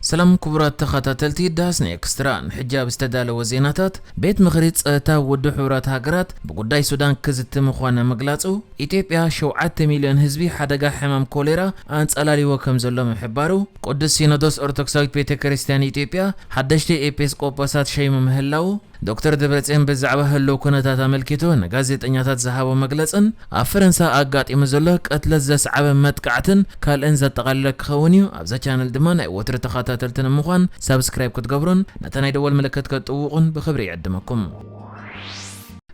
ሰላም ክቡራት ተኸታተልቲ ዳስኒ ኤክስትራ፣ ንሕጂ ኣብ ዝተዳለወ ዜናታት፣ ቤት ምኽሪ ጸጥታ ውድብ ሕቡራት ሃገራት ብጉዳይ ሱዳን ክዝቲ ምዃነ ምግላጹ፣ ኢትዮጵያ ሸውዓተ ሚልዮን ህዝቢ ሓደጋ ሕማም ኮሌራ ኣንጸላልይዎ ከም ዘሎ ምሕባሩ፣ ቅዱስ ሲኖዶስ ኦርቶዶክሳዊት ቤተ ክርስቲያን ኢትዮጵያ ሓደሽቲ ኤጲስቆጶሳት ሸይሙ ምህላዉ፣ ዶክተር ደብረጽዮን ብዛዕባ ህልው ኩነታት ኣመልኪቱ ንጋዜጠኛታት ዝሃቦ መግለጽን ኣብ ፈረንሳ ኣጋጢሙ ዘሎ ቅትለት ዘስዓበ መጥቃዕትን ካልእን ዘጠቓለለ ክኸውን እዩ። ኣብዛ ቻነል ድማ ናይ ወትሩ ተኸታተልቲ ንምዃን ሳብስክራይብ ክትገብሩን ነታ ናይ ደወል ምልክት ክትጥውቑን ብኽብሪ ይዕድመኩም።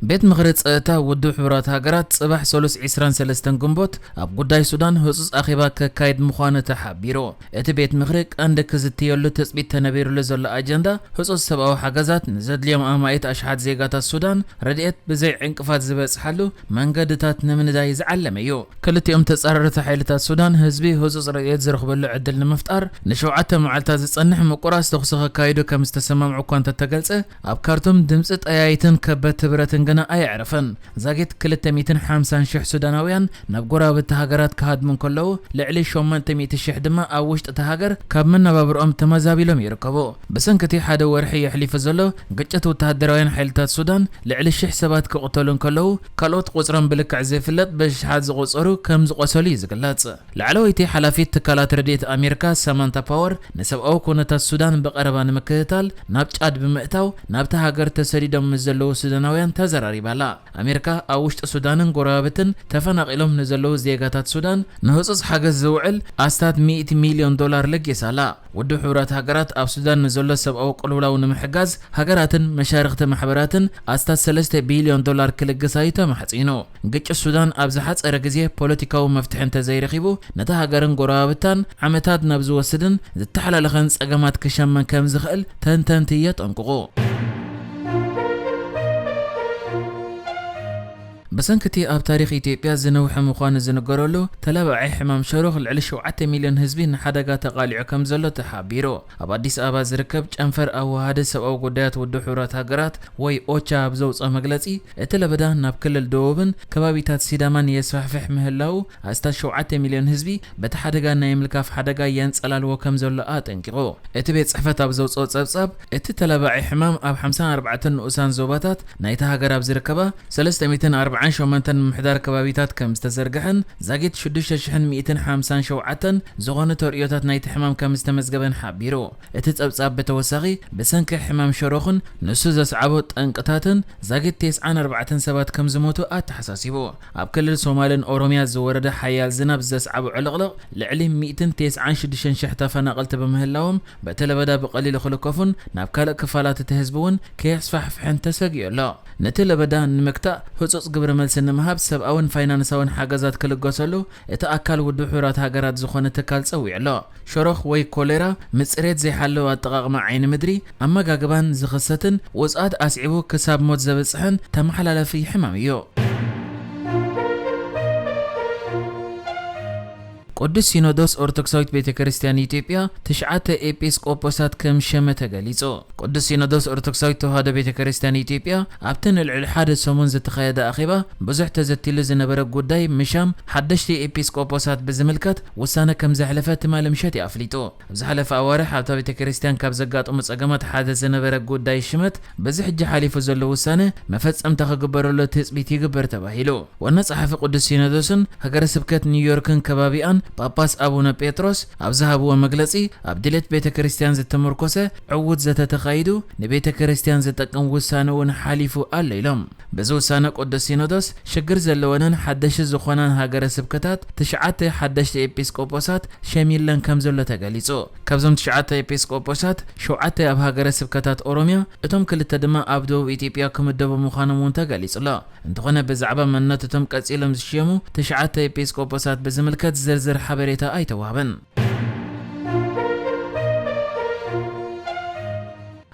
ቤት ምኽሪ ጸጥታ ውድብ ሕቡራት ሃገራት ጽባሕ ሰሉስ ዕስራን ሰለስተን ግንቦት ኣብ ጉዳይ ሱዳን ህጹጽ ኣኼባ ከካይድ ምዃኑ ተሓቢሩ። እቲ ቤት ምኽሪ ቀንዲ ክዝትየሉ ትጽቢት ተነቢሩሉ ዘሎ ኣጀንዳ ህጹጽ ሰብኣዊ ሓገዛት ንዘድልዮም ኣማኢት ኣሽሓት ዜጋታት ሱዳን ረድኤት ብዘይ ዕንቅፋት ዝበጽሓሉ መንገድታት ንምንዳይ ዝዓለመ እዩ። ክልቲኦም ተጻረርቲ ሓይልታት ሱዳን ህዝቢ ህጹጽ ረድኤት ዝረኽበሉ ዕድል ንምፍጣር ንሸውዓተ መዓልታት ዝጸንሕ ምቁራጽ ተኹሲ ከካይዱ ከም ዝተሰማምዑ እኳ እንተተገልጸ፣ ኣብ ካርቱም ድምጺ ጠያይትን ከበድቲ ብረትን ግና ኣየዕረፈን። ዛጊት ክልተ ሚእትን ሓምሳን ሽሕ ሱዳናውያን ናብ ጎረባብቲ ሃገራት ክሃድሙ እንከለዉ፣ ልዕሊ ሸሞንተ ሚእቲ ሽሕ ድማ ኣብ ውሽጢ እታ ሃገር ካብ መነባብርኦም ተመዛቢሎም ይርከቡ። ብሰንኪ እቲ ሓደ ወርሒ የሕሊፉ ዘሎ ግጭት፣ ወተሃደራውያን ሓይልታት ሱዳን ልዕሊ ሽሕ ሰባት ክቕተሉ እንከለዉ፣ ካልኦት ቁጽሮም ብልክዕ ዘይፍለጥ ብሽሓት ዝቑጸሩ ከም ዝቖሰሉ እዩ ዝግለጽ። ላዕለወይቲ ሓላፊት ትካላት ረድኤት ኣሜሪካ ሳማንታ ፓወር ንሰብኣዊ ኩነታት ሱዳን ብቐረባ ንምክትታል ናብ ጫድ ብምእታው ናብታ ሃገር ተሰዲዶም ምስ ዘለዉ ሱዳናውያን ተዘራሪባ ኣላ። ኣሜሪካ ኣብ ውሽጢ ሱዳንን ጎረባብትን ተፈናቒሎም ንዘለዉ ዜጋታት ሱዳን ንህጹጽ ሓገዝ ዝውዕል ኣስታት ሚእቲ ሚልዮን ዶላር ለጊሳ ኣላ። ውድብ ሕቡራት ሃገራት ኣብ ሱዳን ንዘሎ ሰብኣዊ ቅልውላው ንምሕጋዝ ሃገራትን መሻርኽቲ ማሕበራትን ኣስታት ሰለስተ ቢልዮን ዶላር ክልግሳ እዩ ተማሕጺኑ። ግጭት ሱዳን ኣብ ዝሓጸረ ግዜ ፖለቲካዊ መፍትሒ እንተዘይረኺቡ፣ ነታ ሃገርን ጎረባብታን ዓመታት ናብ ዝወስድን ዝተሓላለኸን ጸገማት ክሸመን ከም ዝኽእል ተንተንቲ የጠንቅቑ። ብሰንኪ እቲ ኣብ ታሪኽ ኢትዮጵያ ዝነውሐ ምዃኑ ዝንገረሉ ተላባዒ ሕማም ሸሮኽ ልዕሊ ሸውዓተ ሚልዮን ህዝቢ ንሓደጋ ተቓሊዑ ከም ዘሎ ተሓቢሩ። ኣብ ኣዲስ ኣበባ ዝርከብ ጨንፈር ኣወሃሃዲ ሰብኣዊ ጉዳያት ውድብ ሕቡራት ሃገራት ወይ ኦቻ ኣብ ዘውፅኦ መግለፂ፣ እቲ ለበዳ ናብ ክልል ደቡብን ከባቢታት ሲዳማን የስፋሕፍሕ ምህላዉ፣ ኣስታት ሸውዓተ ሚልዮን ህዝቢ በቲ ሓደጋ ናይ ምልካፍ ሓደጋ የንፀላልዎ ከም ዘሎ ኣጠንቂቑ። እቲ ቤት ጽሕፈት ኣብ ዘውፅኦ ጸብጻብ፣ እቲ ተላባዒ ሕማም ኣብ ሓምሳን ኣርባዕተን ንኡሳን ዞባታት ናይታ ሃገር ኣብ ዝርከባ ሰለስተ ሚእትን ኣርባዓን ሸሞንተን ምምሕዳር ከባቢታት ከም ዝተዘርግሐን፣ ዛጊት ሽዱሽተ ሽሕን ሚእትን ሓምሳን ሸውዓተን ዝኾኑ ተርእዮታት ናይቲ ሕማም ከም ዝተመዝገበን ሓቢሩ። እቲ ጸብጻብ ብተወሳኺ፣ ብሰንኪ ሕማም ሸሮኽን ንሱ ዘስዓቦ ጠንቅታትን፣ ዛጊት ተስዓን ኣርባዕተን ሰባት ከም ዝሞቱ ኣተሓሳሲቡ። ኣብ ክልል ሶማልን ኦሮሚያ ዝወረደ ሓያል ዝናብ ዘስዓቦ ዕልቕልቕ፣ ልዕሊ ሚእትን ተስዓን ሽዱሽተን ሽሕ ተፈናቐልቲ ብምህላዎም፣ በቲ ለበዳ ብቐሊሉ ክልከፉን ናብ ካልእ ክፋላት እቲ ህዝቢ እውን ከየስፋሕፍሕን ተሰጊኡ ኣሎ። ነቲ ለበዳ ንምግታእ ህጹጽ ግብረ መልሲ ንምሃብ ሰብኣውን ፋይናንሳውን ሓገዛት ክልገሰሉ እቲ ኣካል ውድብ ሕቡራት ሃገራት ዝኾነ ትካል ጸዊዑ ኣሎ። ሸሮኽ ወይ ኮሌራ፣ ምጽሬት ዘይሓለወ ኣጠቓቕማ ዓይኒ ምድሪ፣ ኣመጋግባን ዝኽሰትን ውጽኣት ኣስዒቡ ክሳብ ሞት ዘብጽሕን ተመሓላለፊ ሕማም እዩ። ቅዱስ ሲኖዶስ ኦርቶዶክሳዊት ቤተ ክርስቲያን ኢትዮጵያ ትሽዓተ ኤጲስቆጶሳት ከም ሸመ ተገሊጹ። ቅዱስ ሲኖዶስ ኦርቶዶክሳዊት ተዋህዶ ቤተ ክርስቲያን ኢትዮጵያ ኣብቲ ንልዕሊ ሓደ ሰሙን ዝተኻየደ ኣኼባ ብዙሕ ተዘቲሉ ዝነበረ ጉዳይ ምሻም ሓደሽቲ ኤጲስቆጶሳት ብዝምልከት ውሳነ ከም ዘሕለፈ ትማሊ ምሸት እዩ ኣፍሊጡ። ኣብ ዝሓለፈ ኣዋርሕ ኣብታ ቤተ ክርስቲያን ካብ ዘጋጠሙ ጸገማት ሓደ ዝነበረ ጉዳይ ሽመት፣ በዚ ሕጂ ሓሊፉ ዘሎ ውሳነ መፈጸምታ ክግበረሉ ትጽቢት ይግበር ተባሂሉ። ዋና ጸሓፊ ቅዱስ ሲኖዶስን ሃገረ ስብከት ኒውዮርክን ከባቢኣን ጳጳስ ኣቡነ ጴጥሮስ ኣብ ዝሃብዎ መግለጺ፣ ኣብ ድሌት ቤተ ክርስቲያን ዝተመርኮሰ ዕዉት ዘተ ተኻይዱ፣ ንቤተ ክርስቲያን ዝጠቅም ውሳነ እውን ሓሊፉ ኣሎ ኢሎም። በዚ ውሳነ ቅዱስ ሲኖዶስ ሽግር ዘለወንን ሓደሽቲ ዝኾናን ሃገረ ስብከታት ትሽዓተ ሓደሽቲ ኤጲስቆጶሳት ሸሚለን ከም ዘሎ ተገሊጹ። ካብዞም ትሽዓተ ኤጲስቆጶሳት ሸውዓተ ኣብ ሃገረ ስብከታት ኦሮሚያ፣ እቶም ክልተ ድማ ኣብ ደቡብ ኢትዮጵያ ክምደቡ ምዃኖም እውን ተገሊጹ ኣሎ። እንተኾነ ብዛዕባ መንነት እቶም ቀጺሎም ዝሽየሙ ትሽዓተ ኤጲስቆጶሳት ብዝምልከት ዝርዝር ሓበሬታ ኣይተዋህበን።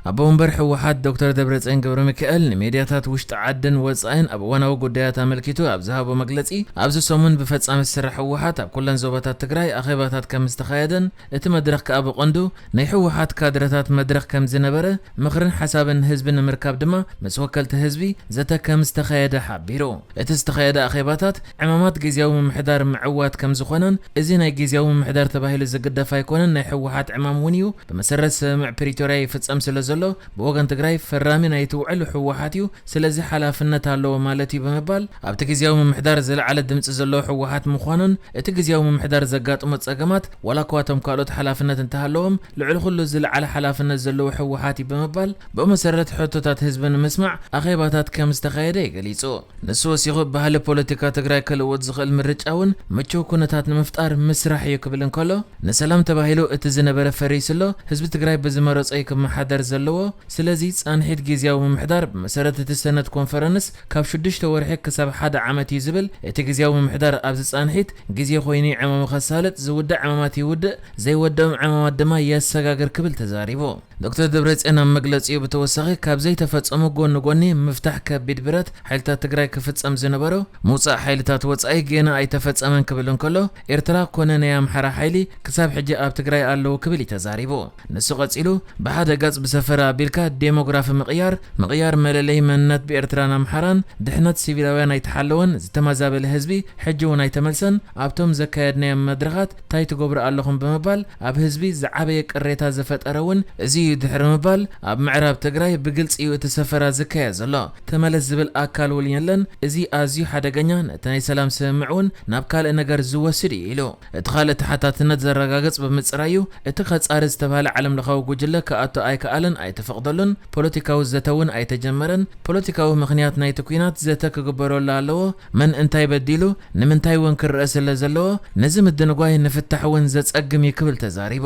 ኣቦ ወንበር ህወሓት ዶክተር ደብረፅዮን ገብረ ሚካኤል ንሜድያታት ውሽጢ ዓድን ወፃኢን ኣብ እዋናዊ ጉዳያት ኣመልኪቱ ኣብ ዝሃቦ መግለፂ፣ ኣብዚ ሰሙን ብፈፃሚ ስራሕ ህወሓት ኣብ ኩለን ዞባታት ትግራይ ኣኼባታት ከም ዝተኻየደን እቲ መድረኽ ከዓ ብቐንዱ ናይ ህወሓት ካድረታት መድረኽ ከም ዝነበረ፣ ምኽርን ሓሳብን ህዝቢ ንምርካብ ድማ ምስ ወከልቲ ህዝቢ ዘተ ከም ዝተኻየደ ሓቢሩ። እቲ ዝተኻየደ ኣኼባታት ዕማማት ግዝያዊ ምምሕዳር ምዕዋት ከም ዝኾነን፣ እዚ ናይ ግዝያዊ ምምሕዳር ተባሂሉ ዝግደፍ ኣይኮነን፣ ናይ ህወሓት ዕማም እውን እዩ። ብመሰረት ስምምዕ ፕሪቶርያ ይፍጸም ስለ ዘሎ፣ ብወገን ትግራይ ፈራሚ ናይቲ ውዕል ህወሓት እዩ፣ ስለዚ ሓላፍነት ኣለዎ ማለት እዩ ብምባል፣ ኣብቲ ግዝያዊ ምምሕዳር ዝለዓለ ድምፂ ዘለዎ ህወሓት ምዃኑን፣ እቲ ግዝያዊ ምምሕዳር ዘጋጥሞ ጸገማት ዋላ እኳ እቶም ካልኦት ሓላፍነት እንተሃለዎም፣ ልዕሊ ኩሉ ዝለዓለ ሓላፍነት ዘለዎ ህወሓት እዩ ብምባል፣ ብኡ መሰረት ሕቶታት ህዝቢ ንምስማዕ ኣኼባታት ከም ዝተኻየደ እዩ ገሊጹ። ንሱ ወሲኹ፣ ባህሊ ፖለቲካ ትግራይ ክልውጥ ዝኽእል ምርጫ እውን ምቹው ኩነታት ንምፍጣር ምስራሕ እዩ ክብል እንከሎ፣ ንሰላም ተባሂሉ እቲ ዝነበረ ፈሪሱ ኣሎ፣ ህዝቢ ትግራይ ብዝመረጾ እዩ ክመሓደር ዘለዎ። ስለዚ ጻንሒት ግዝያዊ ምምሕዳር ብመሰረት እቲ ሰነድ ኮንፈረንስ ካብ ሽዱሽተ ወርሒ ክሳብ ሓደ ዓመት እዩ ዝብል። እቲ ግዝያዊ ምምሕዳር ኣብዚ ጻንሒት ግዜ ኮይኑ ዕማሙ ከሳልጥ፣ ዝውዳእ ዕማማት ይውድእ፣ ዘይወደኦም ዕማማት ድማ የሰጋግር ክብል ተዛሪቡ። ዶክተር ደብረጽዮን ኣብ መግለጺኡ ብተወሳኺ፣ ካብ ዘይተፈጸሙ ጎኒ ጎኒ ምፍታሕ ከቢድ ብረት ሓይልታት ትግራይ ክፍጸም ዝነበሮ ምውጻእ ሓይልታት ወጻኢ ገና ኣይተፈጸመን ክብል እንከሎ፣ ኤርትራ ኮነ ናይ ኣምሓራ ሓይሊ ክሳብ ሕጂ ኣብ ትግራይ ኣለዉ ክብል እዩ ተዛሪቡ። ንሱ ቀጺሉ፣ ብሓደ ገጽ ብሰፈራ ኣቢልካ ዴሞግራፊ ምቕያር፣ ምቕያር መለለይ መንነት ብኤርትራን ኣምሓራን፣ ድሕነት ሲቪላውያን ኣይተሓለወን፣ ዝተመዛበለ ህዝቢ ሕጂ እውን ኣይተመልሰን፣ ኣብቶም ዘካየድናዮም መድረኻት ታይ ትገብሩ ኣለኹም ብምባል ኣብ ህዝቢ ዝዓበየ ቅሬታ ዝፈጠረ እውን እዚ እዩ ድሕሪ ምባል፣ ኣብ ምዕራብ ትግራይ ብግልፂ እዩ እቲ ሰፈራ ዝካየድ ዘሎ። ተመለስ ዝብል ኣካል እውን የለን። እዚ ኣዝዩ ሓደገኛ፣ ነቲ ናይ ሰላም ስምምዕ እውን ናብ ካልእ ነገር ዝወስድ እዩ ኢሉ። እቲ ካልእ ተሓታትነት ዘረጋግፅ ብምፅራይ እዩ። እቲ ከፃሪ ዝተባህለ ዓለም ለኻዊ ጉጅለ ክኣቱ ኣይከኣለን፣ ኣይተፈቕደሉን። ፖለቲካዊ ዘተ እውን ኣይተጀመረን። ፖለቲካዊ ምኽንያት ናይቲ ኲናት ዘተ ክግበረሉ ኣለዎ። መን እንታይ በዲሉ፣ ንምንታይ እውን ክረአ ስለ ዘለዎ፣ ነዚ ምድንጓይ ንፍታሕ እውን ዘጸግም እዩ ክብል ተዛሪቡ።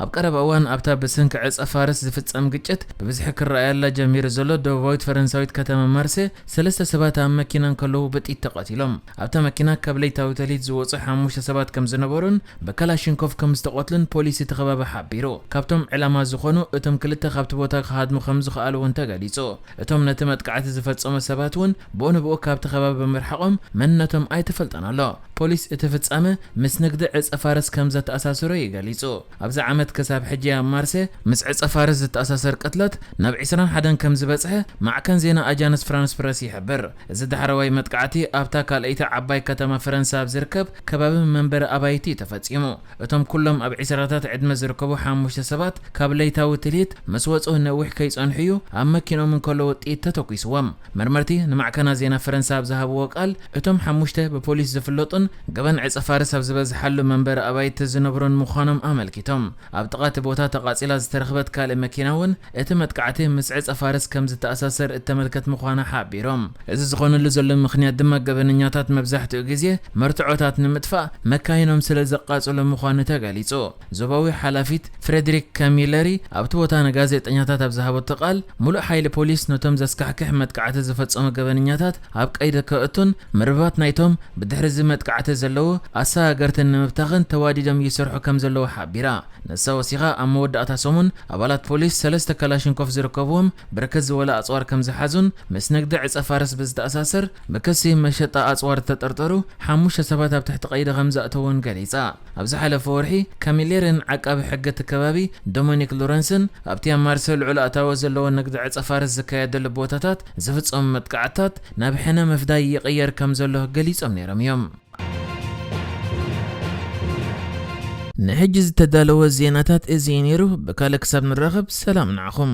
ኣብ ቀረባ እዋን ኣብታ ብሰንኪ ዕጸ ፋርስ ዝፍጸም ግጭት ብብዝሒ ክረኣየላ ጀሚሩ ዘሎ ደቡባዊት ፈረንሳዊት ከተማ ማርሴ፣ ሰለስተ ሰባት ኣብ መኪና እንከለዉ ብጥይት ተቐቲሎም። ኣብታ መኪና ካብ ለይታዊ ተልሂት ዝወጹ ሓሙሽተ ሰባት ከም ዝነበሩን ብከላሽንኮቭ ከም ዝተቐትሉን ፖሊስ እቲ ከባቢ ሓቢሩ። ካብቶም ዕላማ ዝኾኑ እቶም ክልተ ካብቲ ቦታ ክሃድሙ ከም ዝኸኣሉ እውን ተገሊጹ። እቶም ነቲ መጥቃዕቲ ዝፈጸሙ ሰባት እውን ብኡ ንብኡ ካብቲ ከባቢ ብምርሓቖም መንነቶም ኣይተፈልጠን ኣሎ። ፖሊስ እቲ ፍጻመ ምስ ንግዲ ዕጸ ፋርስ ከም ዘተኣሳሰሮ እዩ ገሊጹ። ኣብዚ ዓመት ክሳብ ሕጂ ኣብ ማርሴ ምስ ዕጸ ፋርስ ዝተኣሳሰር ቅትለት ናብ ዕስራን ሓደን ከም ዝበጽሐ ማዕከን ዜና ኣጃንስ ፍራንስ ፕረስ ይሕብር። እዚ ዳሕረዋይ መጥቃዕቲ ኣብታ ካልኣይቲ ዓባይ ከተማ ፈረንሳ ኣብ ዝርከብ ከባቢ መንበሪ ኣባይቲ እዩ ተፈጺሙ። እቶም ኩሎም ኣብ ዕስራታት ዕድመ ዝርከቡ ሓሙሽተ ሰባት ካብ ለይታዊ ትልሂት ምስ ወጹ ነዊሕ ከይጸንሑ እዩ ኣብ መኪኖም እንከለዉ ጥይት ተተኲስዎም። መርመርቲ ንማዕከና ዜና ፈረንሳ ኣብ ዝሃብዎ ቃል፣ እቶም ሓሙሽተ ብፖሊስ ዝፍለጡን ገበን ዕጸ ፋርስ ኣብ ዝበዝሓሉ መንበሪ ኣባይቲ ዝነብሩን ምዃኖም ኣመልኪቶም። ኣብ ጥቓ እቲ ቦታ ተቓጺላ ዝተረኽበት ካልእ መኪና እውን እቲ መጥቃዕቲ ምስ ዕጸ ፋርስ ከም ዝተኣሳሰር እተመልከት ምዃና ሓቢሮም። እዚ ዝኾነሉ ዘሎ ምኽንያት ድማ ገበነኛታት መብዛሕትኡ ግዜ መርትዖታት ንምጥፋእ መካይኖም ስለ ዘቃጽሉ ምዃኑ ተገሊጹ። ዞባዊ ሓላፊት ፍሬድሪክ ካሚለሪ ኣብቲ ቦታ ንጋዜጠኛታት ኣብ ዝሃበቶ ቃል፣ ሙሉእ ሓይሊ ፖሊስ ነቶም ዘስካሕክሕ መጥቃዕቲ ዝፈጸሙ ገበነኛታት ኣብ ቀይዲ ከእቱን መርበባት ናይቶም ብድሕሪ እዚ መጥቃዕቲ ዘለዉ ኣሰጋገርትን ንምብታኽን ተዋዲዶም ይሰርሑ ከም ዘለዉ ሓቢራ። ንሳ ወሲኻ፣ ኣብ መወዳእታ ሰሙን ኣባላት ፖሊስ ሰለስተ ካላሽንኮቭ ዝርከብዎም ብርክት ዝበለ ኣጽዋር ከም ዝሓዙን ምስ ንግዲ ዕጸ ፋርስ ብዝተኣሳሰር ብክሲ መሸጣ ኣጽዋር ዝተጠርጠሩ ሓሙሽተ ሰባት ኣብ ትሕቲ ቀይዲ ከም ዘእተዉን ገሊጻ። ኣብ ዝሓለፈ ወርሒ ካሚሌርን ዓቃቢ ሕጊ እቲ ከባቢ ዶሚኒክ ሎረንስን ኣብቲ ኣብ ማርሴ ልዑል ኣታዊ ዘለዎ ንግዲ ዕጸ ፋርስ ዝካየደሉ ቦታታት ዝፍጸሙ መጥቃዕትታት ናብ ሕነ ምፍዳይ ይቕየር ከም ዘሎ ገሊጾም ነይሮም እዮም። ንሕጂ ዝተዳለወ ዜናታት እዚ እዩ ነይሩ። ብካልእ ክሳብ ንራኸብ ሰላም ንዓኹም።